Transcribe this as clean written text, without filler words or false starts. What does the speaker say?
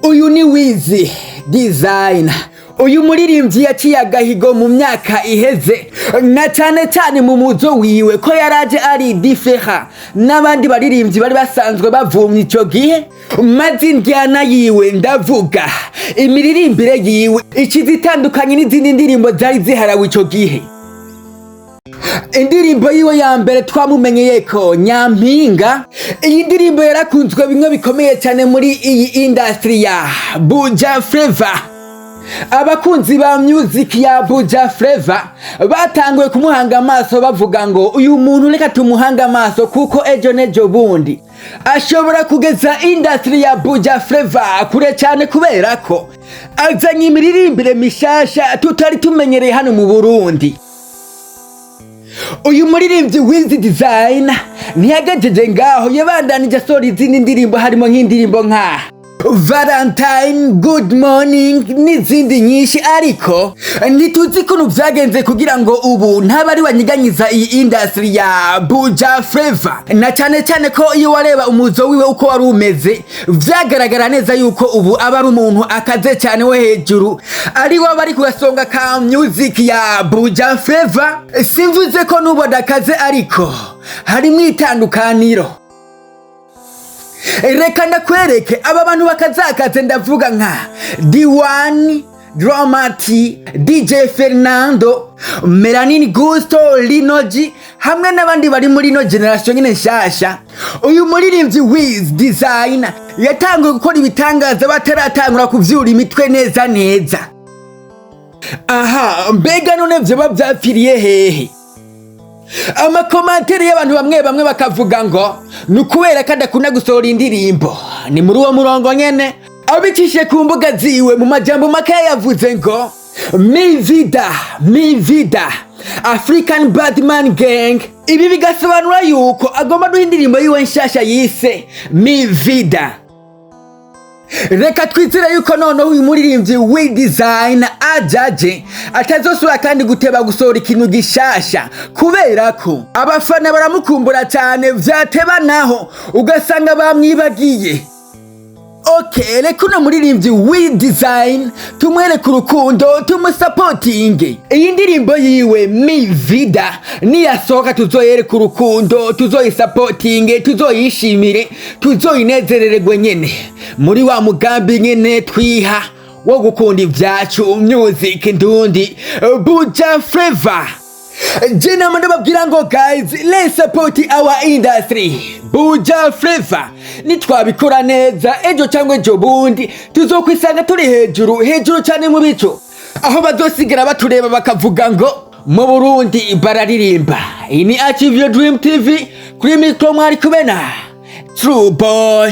Uyu ni Wiz Designer. Uyu muririmbyi yaciye agahigo mu myaka iheze, na cyane cyane mu muzo wiwe, ko yaraje ari différent n'abandi baririmbyi bari basanzwe bavumye icyo gihe, maze indyana yiwe, ndavuga imiririmbire yiwe, ikiza itandukanye n'izindi ndirimbo zari ziharawe icyo gihe. Indirimbo yiwe ya mbere twamumenyeye ko Nyampinga, iyi ndirimbo yarakunzwe bimwe bikomeye cyane muri iyi industry ya Buja Flavor. Abakunzi ba music ya Buja Flavor batanguye kumuhanga amaso, bavuga ngo uyu muntu reka tumuhanga amaso, kuko ejo n'ejo bundi ashobora kugeza industry ya Buja Flavor kure cyane, kubera ko azanye imiririmbire mishasha tutari tumenyereye hano mu Burundi. Uyu muririmbyi Wiz Design ntiyagejeje ngaho, yabandanije asohora izindi ndirimbo, harimo nk'indirimbo nka Valentine, Good Morning n'izindi nyinshi, ariko ntituzi ukuntu byagenze kugira ngo ubu ntaba ari wanyiganyiza iyi industry ya Buja Flavor, na cyane cyane ko iyo wareba umuzo wiwe uko wari umeze, vyagaragara neza yuko ubu aba ari umuntu akaze cyane wo hejuru, ari we aba ari ku gasonga ka music ya Buja Flavor. Simvuze ko n'ubu adakaze, ariko harimwo itandukaniro. Reka ndakwereke aba bantu bakazakaze, ndavuga nka D1, Dramati, DJ Fernando, Melanin Gusto, Linoji hamwe n'abandi bari muri ino generation nyine nshasha. Uyu muririmbyi Wiz Design yatanguye gukora ibitangaza bataratangura kuvyura imitwe neza neza. Aha mbega none vyoba vyapfiriye hehe? Ama commentaires y'abantu bamwe bamwe bakavuga ngo ni ukubera ko adakunda gusohora indirimbo. Ni muri uwo murongo nyene abicishije ku mbuga ziwe, mu majambo makeya yavuze ngo "Mi vida, mi vida, African Badman Gang". Ibi bigasobanura yuko agomba duha indirimbo yiwe nshasha yise Mi Vida. Reka twizere yuko noneho uyu muririmbyi Wiz Design ajaje atazosubira kandi guteba gusohora ikintu gishasha, kubera ko abafana baramukumbura cyane, vyateba naho ugasanga bamwibagiye. Ok, reka uno muririmbyi Wiz Design tumwereke urukundo, tumusapotinge. Iyi ndirimbo yiwe Mi Vida niyasohoka, tuzoyereke urukundo, tuzoyisapotinge, tuzoyishimire, tuzoyinezerererwe nyene muri wa mugambi nyene twiha wo gukunda ivyacu, music ndundi, Buja Flavor. Je nama ndababwira ngo guys, let's support our industry Buja Flavor. Nitwabikora neza, ejo cyangwa ejo bundi tuzokwisanga turi hejuru hejuru cyane mu bicu, aho bazosigara batureba bakavuga ngo mu Burundi bararirimba. Iyi ni Achieve Your Dream TV, kuri mikro mwari kumwe na True Boy.